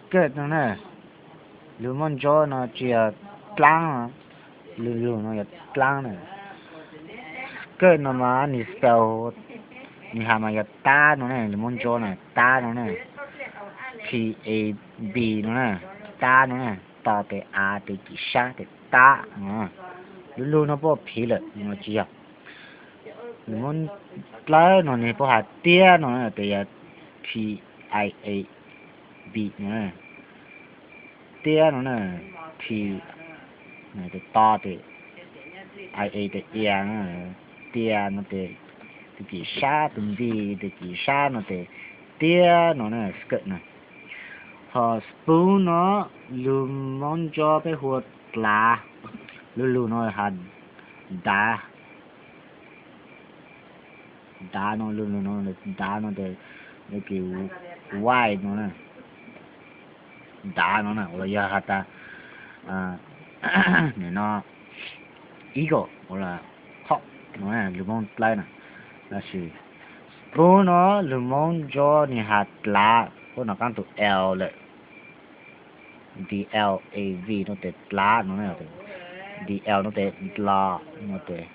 Skirt no na, lug Moob Ntsuab no tsis yog dlaab, lug lug no yog dlaab na. Skirt no mas nws spell, nws has mas yog tab no na, lug Moob Ntsuab na, tab no na, T A B no na, tab no na, to tes a tes kis sab tes tab no, lug lug no puab phiv lawm no tsis yog. Lug Moob Dlawb no nws puab has tiab no na, tes yog T I A B no na, tiab no na, T tes to tes, I A tes ia, tiab no tes, tus kis sab tus nti, tus kis sab no tes tiab no na, skirt na. Ho spoon no lug Moob Ntsuab peb hu ua dlav, lug lug no has dav, dav no, lug lug no dav no tes, kis wide no na, dav no na, ua los yog has tas nim no eagle ua los hawk no, lug Moob Dlawb na. Tab sis spoon no lug Moob Ntsuab nws has dlav, puab nov qaab tus L lawm. D L A V no tes dlav no na, D L no tes dlo, no tes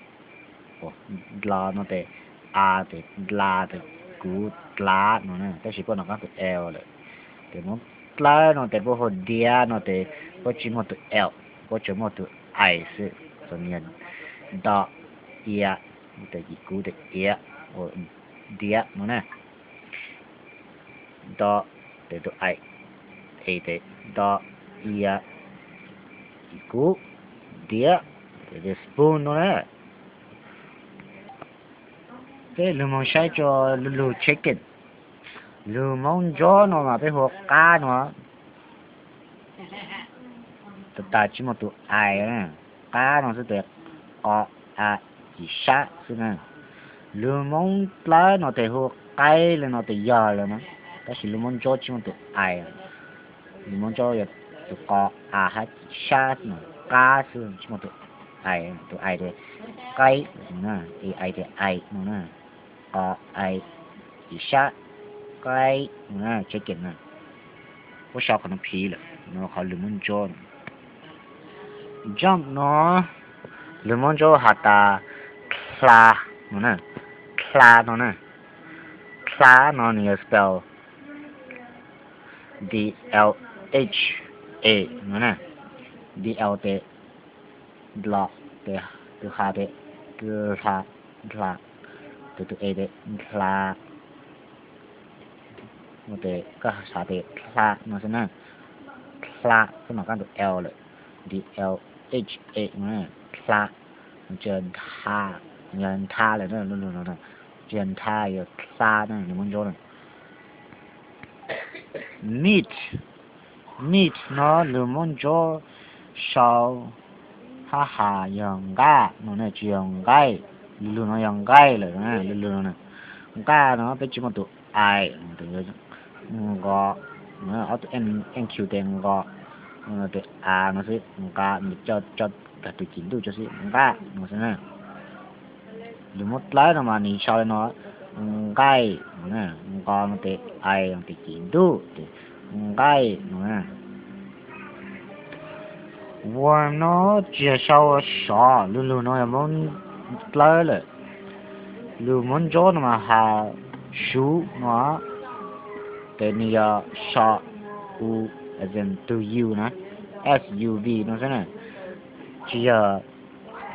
dlo no tes a tes dla tes kuv dlav no na, tab sis puab nov qaab tus L lawm. Tes Moob Dlawb no tes puab hu diav no tes puab tsis muaj tus L, puab tsuas muaj tus I xwb, txom nyem, do ia, tes kis kuv tes iav, diav no na. Do tes tus I, e tes do ia, kis kuv, diav, tes spoon no na. Peb lug moog saib tso lug chicken. Lug Moob Ntsuab no mas peb hu ua qab no, tas tas tsis muaj tus I, qab no xwb tes qo a kis sab xwb na. Lug Moob Dlawb no tes hu qaib le no tes yog lawm na, tab sis lug Moob Ntsuab tsis muaj tus I. Lug Moob Ntsuab yog tus qo a hab kis sab xwb na, qab xwb tsis muaj tus I, tus I tes qaib, A I tes I no na, qo I kis sab, qaib no na, chicken na. Puab sau qhov no phiv lawm, no qhov lug Moob Ntsuab. Jump no lug Moob Ntsuab has tas dlha no na, dlha no na. Dlha no nws yog spell D L H A no na. D L tes dlo, tes tus ha tes dlha, dlha, tes tus e tes dlha, tes koj has tes dlha no xwb na. Dlha, puab nov qaab tus L lawm, D L H A no, dlha, tsis yog ntha, yog ntha lawm na, lug lug no, tsis yog ntha, yog dlha na, lug Moob Ntsuab na. Meat, meat no lug Moob Ntsuab sau hab has yog nqaj no na, tsis yog nqaij, lug lug no yog nqaij lawm, lug lug no na. Nqaj no peb tsis muaj tus I, nqo, ob tug N Q tes nqo, tes a no xwb, nqa, nws coj tag tus cim ntuj tso xwb, nqaj no xwb na. Lug Moob Dlawb no mas nws sau le no, nqaij, nqo no tes I, tes cim ntuj tes nqaij no na. Worm no tsis yog sau sov, lug lug no yog Moob Dlawb lawm. Lug Moob Ntsuab no mas has suv no, tes nws yog so, u, as in to you na, S U V no xwb na, tsis yog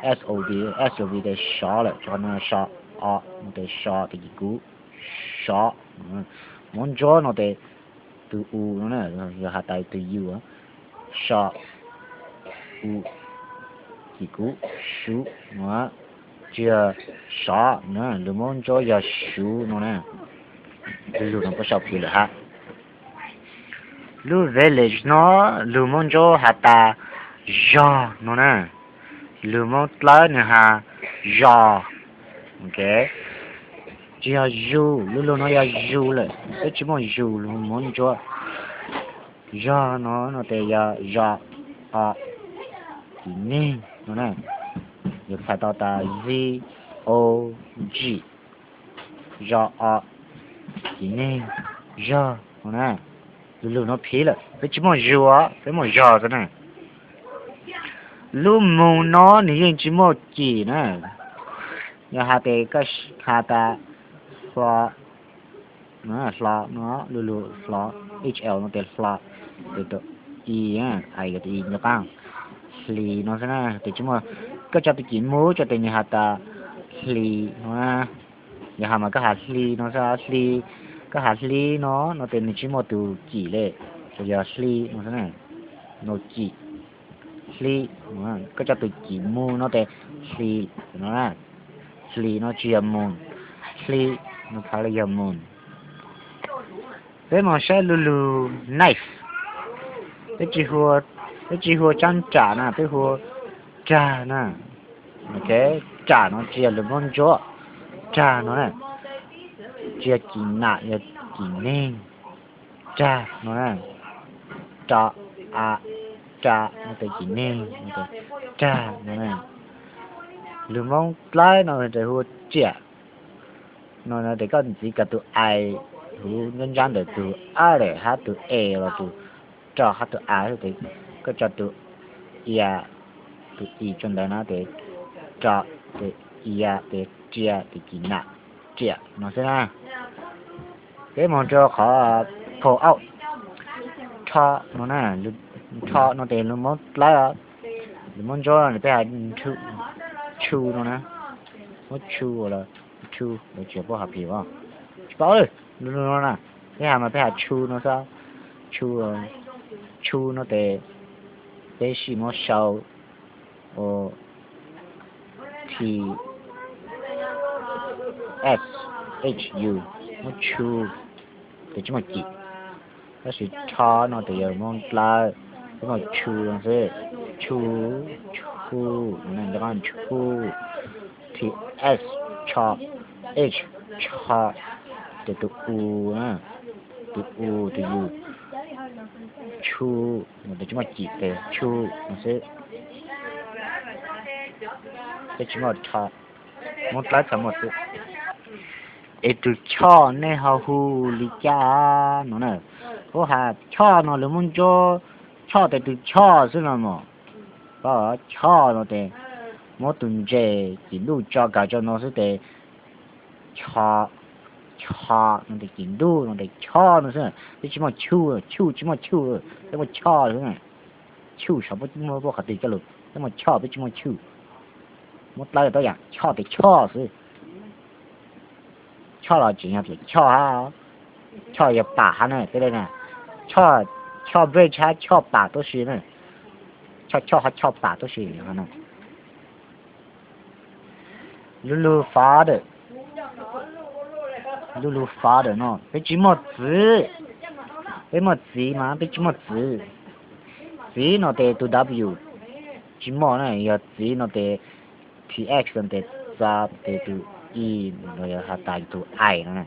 S O V, S O V tes sov lawm, tso no so, o, tes so tes kis kuv, sov. Moob Ntsuab no tes tus u no na, yog has tas to you, so, u, kis kuv, suv no, tsis yog sov na, lug Moob Ntsuab yog suv no na. Lug lug no puab sau phiv lawm hab. Lub village no lug Moob Ntsuab has tas zog no na, lug Moob Dlawb nws has zos. Tsis yog zus, lug lug no yog zus lawm, peb tsis muaj zus lug Moob Ntsuab. Zog no no tes yog zo, o, kis neeg no na, yog txhais tau tas Z O G, zo, o, kis neeg, zog no na. Lus lus no phiv lawm, peb tsis muaj zuag, peb muaj zog xwb na. Lub moos no nws yeej tsis muaj cim na. Yog has tes koj has tas hlo, hlo no, lub lus hlo, hl no tes hlo, tes tus i, i tus i nco qab, hli no xwb na, tes tsis muaj. Koj tso tus cim mus tso tes nws has tas hli no na. Yog has mas koj has hli no xwb, hli, koj has hli no, no tes nws tsis muaj tus cim li, yog hli no xwb na, no cim, hli, koj tso tus cim mus no tes hli no, hli no tsis yog moos, hli no phav li yog moos. Peb mus saib lub lus knife. Peb tsis hu tsab nram na, peb hu rag na. Rag no tsis yog lus Hmoob Ntsuab, rag no na, tsis yog cim nam, yog cim neeg. Rag no na, ra, a, ra no tes cim neeg, rag no na. Lus Hmoob Dlawb no tes hu riam no, tes koj ntxiv koj tus i huv ntsab ntsab ntawm tus a lawm hab tus e los tus ra hab tus a, tes koj tso tus ia, tus i tso ntawd na tes ra, tes ia, tes ria, tes cim nam, riam no xwb na. Peb mus rau qhov pull out, rho no na, rho no tes lus Hmoob Dlawb, lus Hmoob Ntsuab no peb has tshu no na, muab tshu los tshu, lawv tsis paub has phim os, tsis paub, lus no na, peb has mas peb has tshu no xwb, tshu, tshu no tes peb sim muab sau ua t, s, h, u, muab tshu, tes tsis muaj cim. Tab sis rho no tes yog Hmoob Dlawb, peb muab tshu no xwb, tshu, tshu, tshu, t, s, tsho, h, tsho, tes tus u, tus u, tus u, tshu, no tes tsis muaj cim tes tshu no xwb. Peb tsis muaj rho, Hmoob Dlawb txhaj muaj xwb. Es tus choj nej ho hu li cas no na? Hu has choj no lus Hmoob Ntsuab, choj tes tus choj xwb no mog. Choj no tes muab tus ntses cim ntuj tso kawg tso no xwb tes choj, choj no tes cim ntuj no tes choj no xwb, peb tsis muaj chuj, chuj tsis muaj chuj, peb muaj choj xwb. Chuj sav muaj qhov twg coj lus, peb muaj choj peb tsis muaj chuj. Hmoob Dlawb tau yam choj tes choj xwb. Choj los tseem yog tias choj hab, choj yog pam hab na, peb le na, choj, choj bridge hab choj pam tuab si na, choj choj hab choj pam tuab si na. Lub lus father, lub lus father no peb tsis muaj txiv, peb muaj txiv mas peb tsis muaj txiv. Txiv no tes tus w tsis muaj na, yog txiv no tes tx no tes txa tes tus i, los yog has tas tus i no,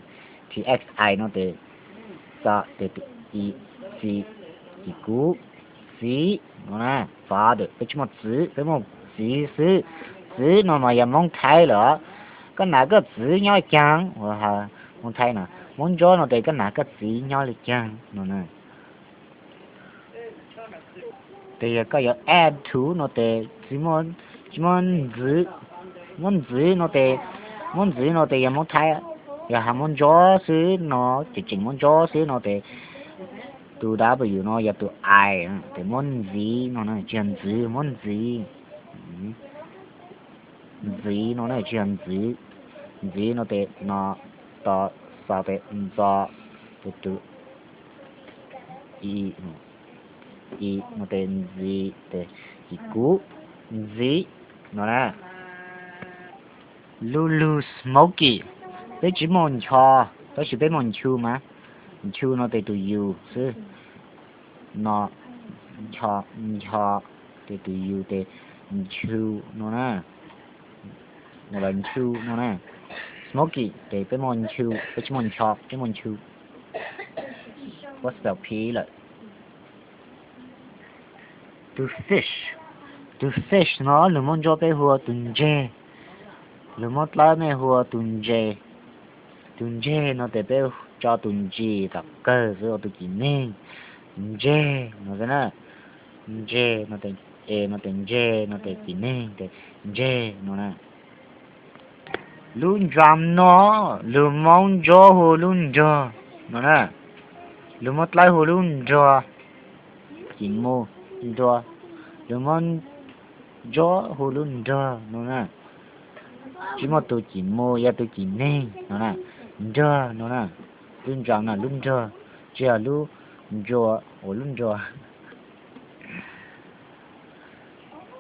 tx i no tes txa tes tus i, txiv, cim kuv, txiv no na. Father, peb tsis muaj txiv, peb muaj txiv xwb. Txiv no mas yog Hmoob Thaib lawm. Koj nam koj txiv nyob li caag? Hmoob Thaib na, Hmoob Ntsuab no tes koj nam koj txiv nyob li caag no na. Tes yog koj yuav add to no tes tsis muaj, tsis muaj ntxiv, muab ntxiv no tes, muab ntxiv no tes yog Hmoob Thaib, yog has Hmoob Ntsuab xwb no, tseem tseem Hmoob Ntsuab xwb no tes tus w no yog tus i, tes muab ntxiv no na, tsis yog ntxiv, muab ntxiv. Ntxiv no na, tsis yog ntxiv. Ntxiv no tes no, to, xo tes ntxo, tes tus i, i no tes ntxiv tes cim kuv, ntxiv no na. Lub lus smoky, peb tsis muaj ncho, tab sis peb muaj nchu mas. Nchu no tes tus u xwb. No, ncho, ncho, tes tus u tes nchu no na. Los nchu no na. Smoky ces peb muaj nchu, peb tsis muaj ncho, peb muaj nchu. Ua spell phiv lawm. Tus fish, tus fish no lus Hmoob Ntsuab peb hu ua tus ntseg, lus Hmoob Dlawb nej hu ua tus ntseg. Tus ntseg no tes peb tso tus ntsis tom kawg xwb ua tus kis neeg. Ntseg no xwb na. Ntseg no tes, e no tes ntseg no tes kis neeg tes ntseg no na. Lub nram no, lus Moob Ntsuab hu lub nrog no na. Lus Moob Dlawb hu lub nrog, kis mus, nrog. Lus Moob Ntsuab hu lub nrog no na. Tsis muaj tus kis mus yog tus kis neeg no na. Nrog no na. Lub nram no lub nrog, tsis yog lub ntsua, ua lub nrog.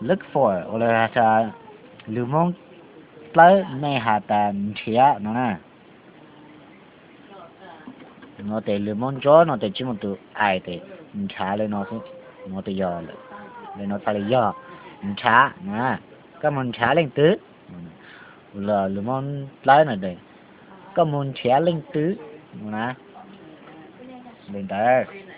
Look for ua lawv has tas, lus Moob Dlawb nej has tas nrhiav no na. No tes lus Moob Ntsuab no tes tsis muaj tus ai tes nrhav li no xwb. No tes yog, li no txhais li yog nrhav no na. Koj mus nrhav leej twg? Los lus Moob Dlawb no tes, koj mus nrhiav leej twg no na. Li ntawd.